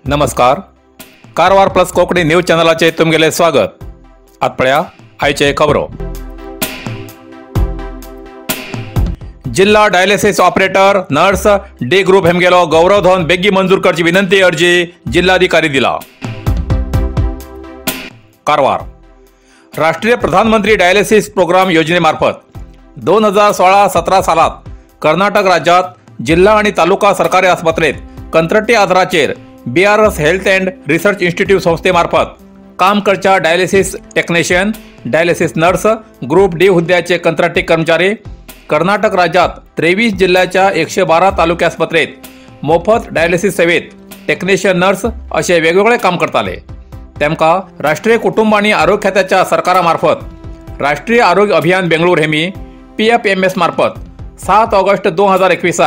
नमस्कार, Karwar plus Konkani news चॅनलाचे तुमगेले स्वागत. आत पळया आयचे खबरो. जिल्हा dialysis operator nurse D group हेमगेलो गौरवधन बेगी मंजूर करची विनंती अर्जी जिल्हाधिकारी दिला. कारवार राष्ट्रीय प्रधानमंत्री डायलिसिस प्रोग्राम योजनेमार्फत 2016-17 सालात कर्नाटक राज्यात जिल्हा आणि तालुका सरकारी आस्पत्रेत कंत्राटी आधाराचेर BRS health and research institute संस्थेमार्फत काम करच्या dialysis technician, dialysis nurse, group D हुद्द्याचे कंत्राटी कर्मचारी कर्नाटक राज्यात 23 जिल्ह्याच्या 112 तालुके आस्पत्रेत मोफत डायलिसिस सेवेत टेक्निशियन नर्स असे वेगवेगळे काम करताले. तेमकां राष्ट्रीय कुटुंब आणि आरोग्य खात्याच्या सरकारामार्फत राष्ट्रीय आरोग्य अभियान बेंगळूर हेमी PFMS मार्फत 7 ऑगस्ट 2021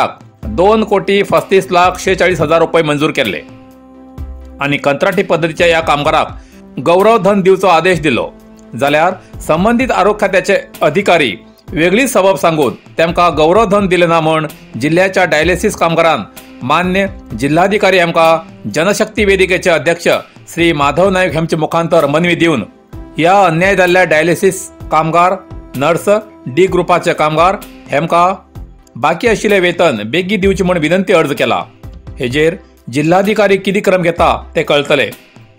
2,35,46,000 रुपये मंजूर केले आणि कंत्राटी पद्धतीच्या या कामगाराक गौरवधन दिवचो आदेश दिलो. जाल्यार संबंधित आरोग्य खात्याचे अधिकारी वेगळी सबब सांगून तेमकां गौरवधन दिले ना म्हण जिल्ह्याच्या डायलिसिस कामगारान मान्य जिल्हाधिकारी हेमकां जनशक्ती वेदिकेचे अध्यक्ष श्री माधव नायक हेमचे मुखांतर मनवी दिवन ह्या अन्याय जाल्ल्या डायलिसिस कामगार, नर्स, डी ग्रुपाचे कामगार हेमकां बाकी आशिल्लें वेतन बेगी दिवचें म्हूण विनंती अर्ज केला. हेजेर जिल्हाधिकारी कितें क्रम घेता ते कळतले.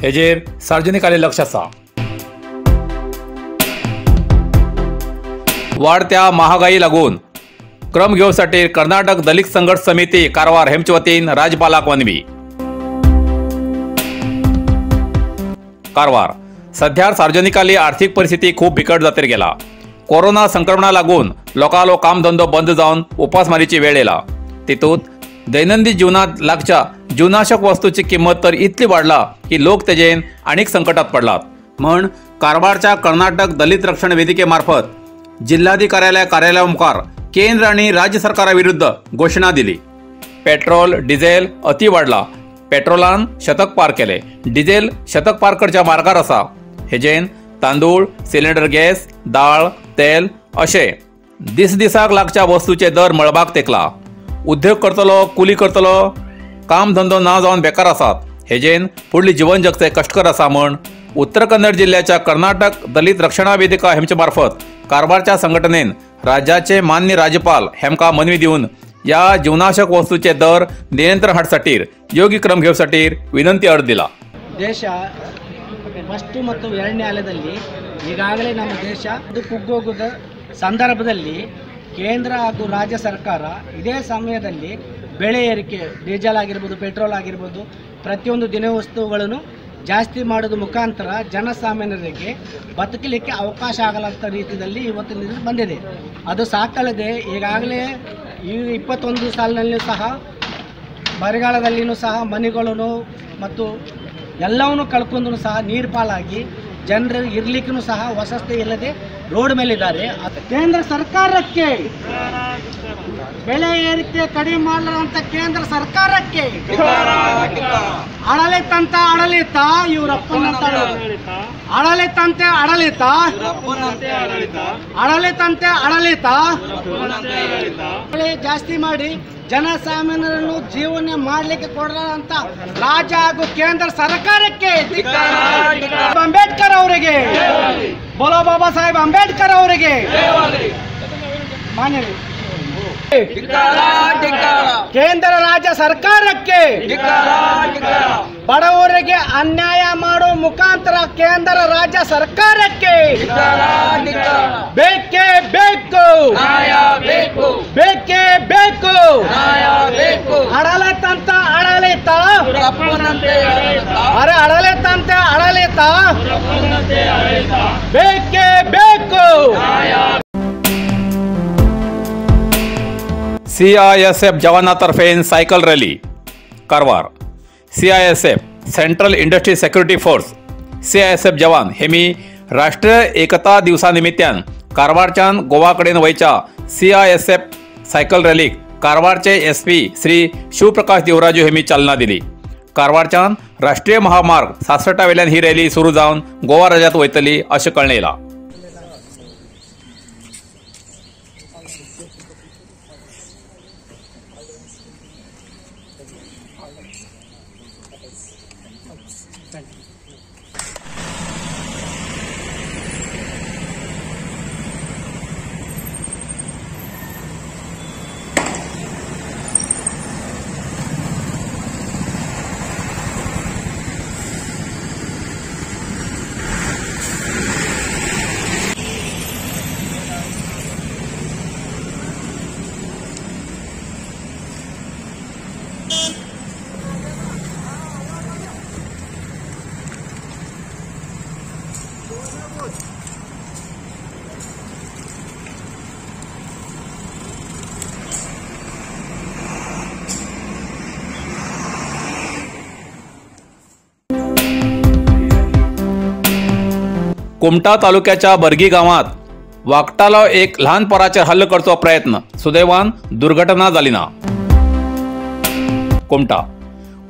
हेजेर सार्वजनिकांनी लक्ष आसा. वाढत्या महागाई लागून क्रम घेवसाठी कर्नाटक दलित संघर्ष समिती कारवार हेमचे वतीन राज्यपालाक वनवी. कारवार सध्या सार्वजनिकाली आर्थिक परिस्थिती खूप बिकट जातीर गेला. कोरोना संक्रमणा लागून लोकांलो कामधंदो बंद जावन उपासमारीची वेळ येला. तितूंत दैनंदिन जीवनात लागच्या जीवनाशक वस्तूची किंमत तर इतली वाडला की लोक तेजेन आनीक संकटात पडलात. म्हण कारवारच्या कर्नाटक दलित रक्षण वेदिकेमार्फत जिल्हाधिकाऱ्यालय कार्यालया मुखार केंद्र आणि राज्य सरकाराविरुद्ध घोषणा दिली. पेट्रोल डिझेल अति वाडला. पेट्रोलान शतक पार केले. डिझेल शतक पार करच्या मार्गार आसा. हेजेन तांदूळ, सिलिंडर गॅस, दाळ, तेल अशे दिसदिसाक लागच्या वस्तूचे दर मळबाक तेकला. उद्योग करतलो, कुली करतलो, काम धंदो ना जावन बेकार आसात. हेजेन फुडली जीवन जगचे कश्टकर आसा म्हण उत्तर कन्नड जिल्ह्याच्या कर्नाटक दलित रक्षणा वेदिका हेमचे मार्फत कारवारच्या संघटनेन राज्याचे मान्य राज्यपाल हेमकां मनवी दिवन या जीवनाशक वस्तूचे दर नियंत्रण हाडसाटीर योग्य क्रम घेवसाटीर विनंती अर्ज दिला. ದೇಶ ಫಸ್ಟು ಮತ್ತು ಎರಡನೇ ಅಲೆದಲ್ಲಿ ಈಗಾಗಲೇ ನಮ್ಮ ದೇಶ ಕುಗ್ಗೋಗದ ಸಂದರ್ಭದಲ್ಲಿ ಕೇಂದ್ರ ಹಾಗೂ ರಾಜ್ಯ ಸರ್ಕಾರ ಇದೇ ಸಮಯದಲ್ಲಿ ಬೆಲೆ ಏರಿಕೆ, ಡೀಸೆಲ್ ಆಗಿರ್ಬೋದು, ಪೆಟ್ರೋಲ್ ಆಗಿರ್ಬೋದು, ಪ್ರತಿಯೊಂದು ದಿನವಸ್ತುಗಳನ್ನು ಜಾಸ್ತಿ ಮಾಡೋದು ಮುಖಾಂತರ ಜನಸಾಮಾನ್ಯರಿಗೆ ಬದುಕಲಿಕ್ಕೆ ಅವಕಾಶ ಆಗಲಂಥ ರೀತಿಯಲ್ಲಿ ಇವತ್ತಿನ ಬಂದಿದೆ. ಅದು ಸಾಕಲ್ಲದೆ ಈಗಾಗಲೇ ಈ 21 ಸಾಲಿನಲ್ಲಿಯೂ ಸಹ ಬರಗಾಲದಲ್ಲಿಯೂ ಸಹ ಮನೆಗಳನ್ನು ಮತ್ತು ಎಲ್ಲವನ್ನೂ ಕಳ್ಕೊಂಡು ಸಹ ನೀರು ಪಾಲಾಗಿ ಜನರು ಇರಲಿಕ್ಕೂ ಸಹ ವಸತಿ ಇಲ್ಲದೆ ರೋಡ್ ಮೇಲಿದ್ದಾರೆ. ಕೇಂದ್ರ ಸರ್ಕಾರಕ್ಕೆ ಬೆಲೆ ಏರಿಕೆ ಕಡಿಮೆ ಮಾಡಲಾರಂತ ಕೇಂದ್ರ ಸರ್ಕಾರಕ್ಕೆ ಆಡಳಿತಂತ ಆಡಳಿತ ಇವರಪ್ಪನಂತ ಆಡಳಿತಂತೆ ಆಡಳಿತ ಆಡಳಿತಂತೆ ಆಡಳಿತ ಬೆಲೆ ಜಾಸ್ತಿ ಮಾಡಿ ಜನಸಾಮಾನ್ಯರನ್ನು ಜೀವನ ಮಾಡಲಿಕ್ಕೆ ಕೊಡಲಾರಂತ ರಾಜ್ಯ ಹಾಗೂ ಕೇಂದ್ರ ಸರ್ಕಾರಕ್ಕೆ ಅಂಬೇಡ್ಕರ್ ಅವರಿಗೆ ಬೋಲೋ ಬಾಬಾ ಸಾಹೇಬ್ ಅಂಬೇಡ್ಕರ್ ಅವರಿಗೆ ಮಾನ್ಯ ಕೇಂದ್ರ ರಾಜ್ಯ ಸರ್ಕಾರಕ್ಕೆ ಬಡವರಿಗೆ ಅನ್ಯಾಯ ಮಾಡುವ ಮುಖಾಂತರ ಕೇಂದ್ರ ರಾಜ್ಯ ಸರ್ಕಾರಕ್ಕೆ ಬೇಕೇ ಬೇಕು, ಬೇಕೇ ಬೇಕು. ಆಡಳಿತಂತ ಆಡಳಿತ, ಅರೆ ಆಡಳಿತಂತೆ ಆಡಳಿತ ಬೇಕೇ ಬೇಕು. CISF जवानातर्फे cycle rally. Karwar CISF central industry security force CISF जवान हेमी राष्ट्रीय एकता दिवसा निमित्तान कारवारच्यान गोवा कडेन वयच्या CISF cycle रॅलीक कारवारचे SP Shri Shivprakash Devraju हेमी चालना दिली. कारवारच्यान राष्ट्रीय महामार्ग 66 वेल्यान ही रॅली सुरू जावन गोवा राज्यांत वयतली अशें कळ्ळें येयलां. कुमठा तालुक्याच्या बर्गी गावात वागटालो एक ल्हान पोराचेर हल्लो करचो प्रयत्न, सुदैवान दुर्घटना जाली ना. कुमठा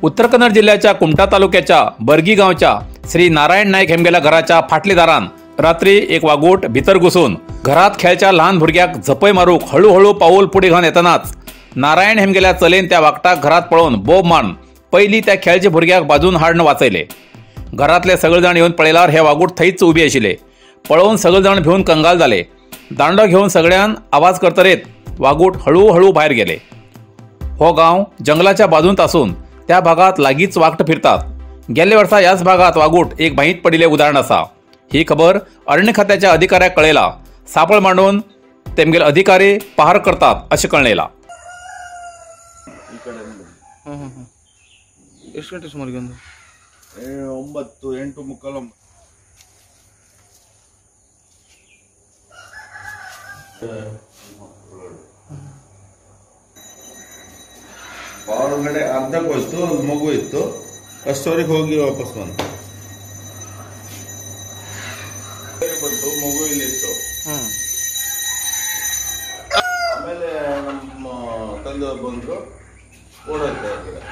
उत्तर कन्नड जिल्ह्याच्या कुमठा तालुक्याच्या बर्गी गांवच्या श्री नारायण नायक हेमगेल्या घराच्या फाटल्या दारान रात्री एक वागूट भितर घुसून घरात खेळच्या ल्हान भुरग्याक झपय मारूक हळूहळू पाऊल पुढे घेवन येतनाच नारायण हेमगेल्या चलेन त्या वागटाक घरात पळोवन बोब मारून पयली त्या खेळच्या भुरग्याक बाजून हाडून वाचयले. घरातले सगळे जाण येवन पळयल्यार हे वागूट थंयच उबी आशिल्ले. पळोवन सगळे जाण भिवन कंगाल जाले. दांडो घेवन सगळ्यान आवाज करतरेत वागूट हळूहळू भायर गेले. हो गांव जंगलाच्या बाजूंत आसून त्या भागात लागींच वागट फिरतात. गेल्ले वर्सा ह्याच भागात वागूट एक भाईत पडिल्लें उदाहरण आसा. ही खबर अरण्य खात्याच्या अधिकाऱ्याक कळयला. सापळ मांडून तेमगेले अधिकारी पहार करतात अशें कळ्ळें येयलां. ಎಷ್ಟು ಗಂಟೆ ಸುಮಾರಿಗೆ ಒಂದು 9, 8:45. ಹೊರಗಡೆ ಅರ್ಧಕ್ಕೆ ಹೋಯ್ತು, ಒಂದು ಮಗು ಇತ್ತು, ಅಷ್ಟವರೆಗೆ ಹೋಗಿ ವಾಪಸ್ ಬಂತು. ಬಂತು ಮಗು ಇಲ್ಲಿತ್ತು. ಆಮೇಲೆ ನಮ್ಮ ತಂದೆಯವ್ರು ಬಂದ್ರು, ಓಡೋಯ್ತು ಹೊರಗಡೆ.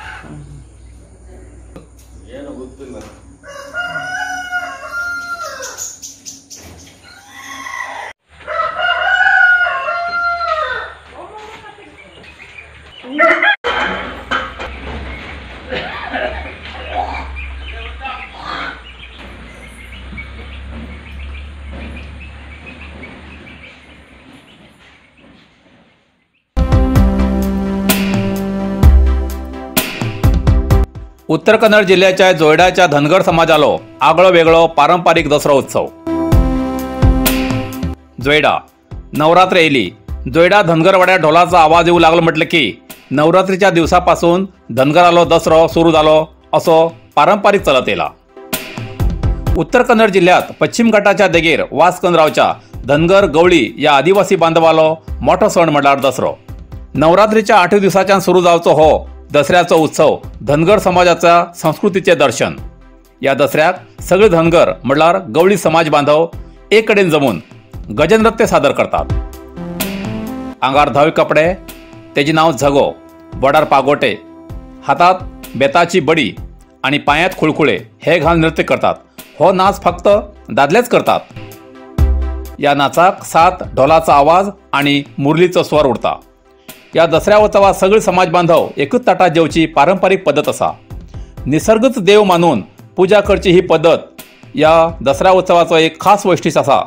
ಏನು ಗೊತ್ತಿಲ್ಲ. उत्तर कन्नड जिल्ह्याच्या जोयडाच्या धनगर समाजालो आगळो वेगळो पारंपारीक दसरो उत्सव. जोयडा नवरात्र येयली, जोयडा धनगरवाड्यात ढोलाचा आवाज येऊ लागलो म्हटलं की नवरात्रीच्या दिवसापासून धनगरालो दसरो सुरू जालो असो पारंपारीक चलत येयला. उत्तर कन्नड जिल्ह्यात पश्चिम घाटाच्या देगेर वास रावच्या धनगर गवळी या आदिवासी बांधवालो मोठो सण म्हळ्यार दसरो. नवरात्रीच्या 8 दिवसाच्यान सुरू जावचो हो दसऱ्याचो उत्सव धनगर समाजाच्या संस्कृतीचे दर्शन. या दसऱ्याक सगळे धनगर म्हळ्यार गवळी समाज बांधव एक कडेन जमून गजनृत्य सादर करतात. आंगार धवे कपडे, तेजें नांव झगो, बोडार पागोटे, हातात बेताची बडी आनी पांयांत खुळखुळे हे घालून नृत्य करतात. हो नाच फक्त दादलेच करतात. या नाचाक सात ढोलाचा आवाज आनी मुरलीचो स्वर उरता. या दसऱ्या उत्सवात सगळे समाज बांधव एकच ताटात जेवची पारंपारीक पद्दत आसा. निसर्गच देव मानून पूजा करची ही पद्दत या दसऱ्या उत्सवाचो एक खास वैशिश्ट आसा.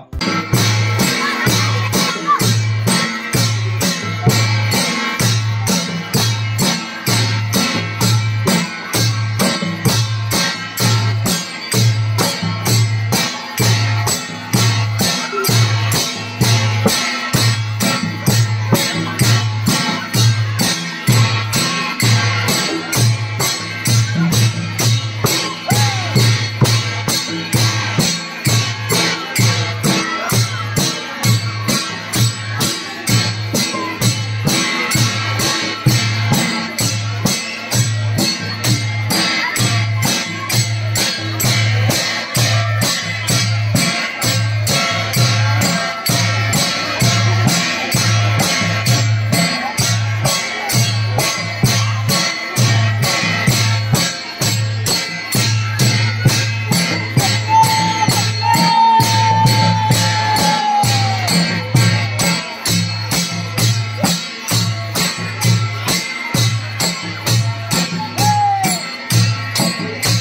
you.